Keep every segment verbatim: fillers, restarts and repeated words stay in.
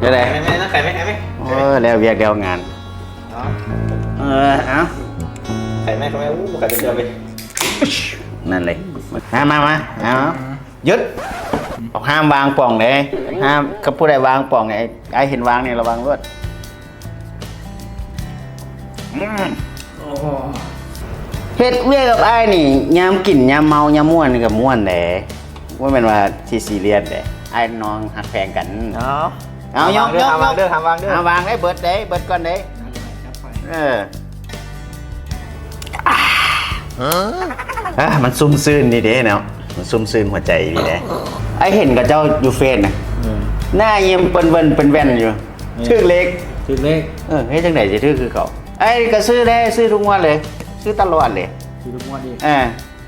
เดี๋ยวใด ไข่ไหมไข่ไหมไข่ไหม โอ้ย แล้วเวียกแล้วงาน เนาะ เออ เอา ไข่ไหมไข่ไหมอู้ไข่เป็นเดือนเลย นั่นเลย มามามาเอา หยุด เอาห้ามวางป่องเลย ห้าม ก็ผู้ใดวางป่องไอ้ไอ้เห็นวางนี่ระวังรวด อืม โอ้โห เฮ็ดเวียกกับอ้ายนี่ ยามกิน ยามเมา ยามม่วนนี่ก็ม่วนแหละ บ่แม่นว่าสิซีเรียสเด้ อ้ายน้องฮักแพงกัน เอา เอา ยก ยก ยก ห้ามวางเด้อ ห้ามวางเด้อ ห้ามวางได้ เบิดเด้ เบิดก่อนเด้ เออ อ่ะ มันซุ่มซื่นดีเด้เนาะ มันซุ่มซื่นหัวใจดีเด้ อ้ายเห็นกับเจ้าอยู่เฟซน่ะ อืม หน้ายิ้มเปิ้นเวิ้นเป็นแว่นอยู่ อืม ถืกเลข ถืกเลข เออ เฮ็ดจั่งใด๋สิถืกคือเขา อ้ายก็ซื้อแด้ ซื้อทุกงวดเลย ซื้อตลอดเลย ซื้อทุกงวดอีก เออ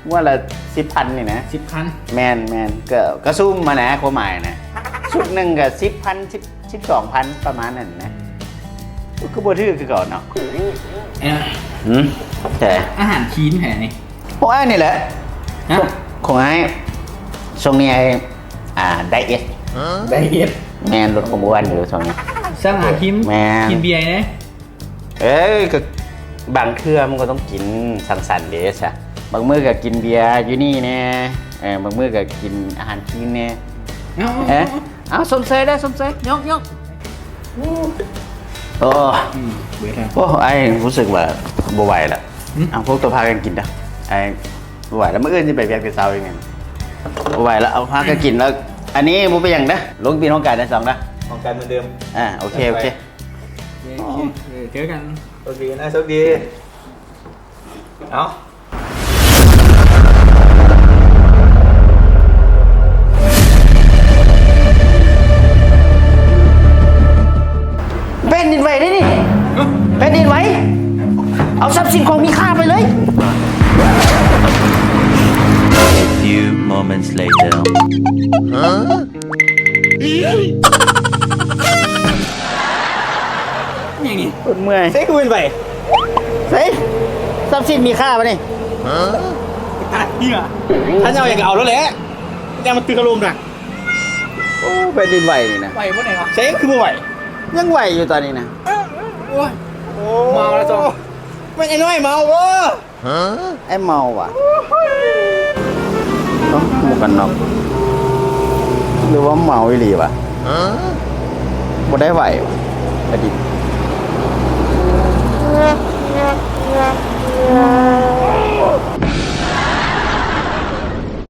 งวดละสิบพันนี่นะ สิบพัน แม่น แม่น ก็ ก็ซุ่มมานะ ความหมายนะ ชุดหนึ่งก็สิบพัน สิบ สิบสองพัน ประมาณนั้นนะ ก็บ่ถืกคือเขาเนาะ เอ้ย หืม แต่ อาหารคลีนแท้นี่ ของอ้ายนี่แหละ ฮะ ของอ้าย ช่วงนี้อ้าย อ่า ไดเอท ไดเอท แม่น ลดความอ้วนอยู่ช่วงนี้ สร้างอาหารคลีน แม่น กินเบียร์นะ เอ้ย ก็บางเทื่อมันก็ต้องกินสังสรรค์เด้ซะ บางมื้อก็กินเบียร์อยู่นี่แน่ เออ บางมื้อก็กินอาหารคลีนแน่ เอา เอ๊ะ เอา สมเสยได้ สมเสย ยก ยก โอ้ อืม เบิดแล้ว โอ้ อ้ายรู้สึกว่าบ่ไหวละ หืม เอา พวกตัวพากันกินเด้อ อ้ายบ่ไหวแล้ว มื้ออื่นสิไปเวียกแต่เช้าอีกแม่น บ่ไหวแล้ว เอา พากันกินแล้ว อันนี้บ่เป็นหยังเด้อ ลงบินห้องการได้สองเด้อ ห้องการเหมือนเดิม อ่า โอเค โอเค โอเค เจอกัน โชคดีนะ โชคดี เอา แผ่นดินไหวได้นี่ แผ่นดินไหว เอาทรัพย์สินของมีค่าไปเลย A few moments later. อย่างนี้ คนเมื่อย ใส่คืนไป ใส่ ทรัพย์สินมีค่าปะนี่ ฮะ เฮีย ถ้าจะเอาอย่างเอาแล้วแหละ แต่มันตื่นอารมณ์นะ โอ้ แผ่นดินไหวนี่นะ ไหวปะไหนวะ ใส่คือบ่ไหว ยังไหวอยู่ตอนนี้นะ โอ้ย โอ้ เมาแล้วจ้ะ ไม่ไอ้น้อยเมาเว้ย ฮะ ไอ้เมาว่ะ เอ้า หมวกกันน็อก หรือว่าเมาอีหลีวะ ฮะ บ่ได้ไหวว่ะ แผ่นดิน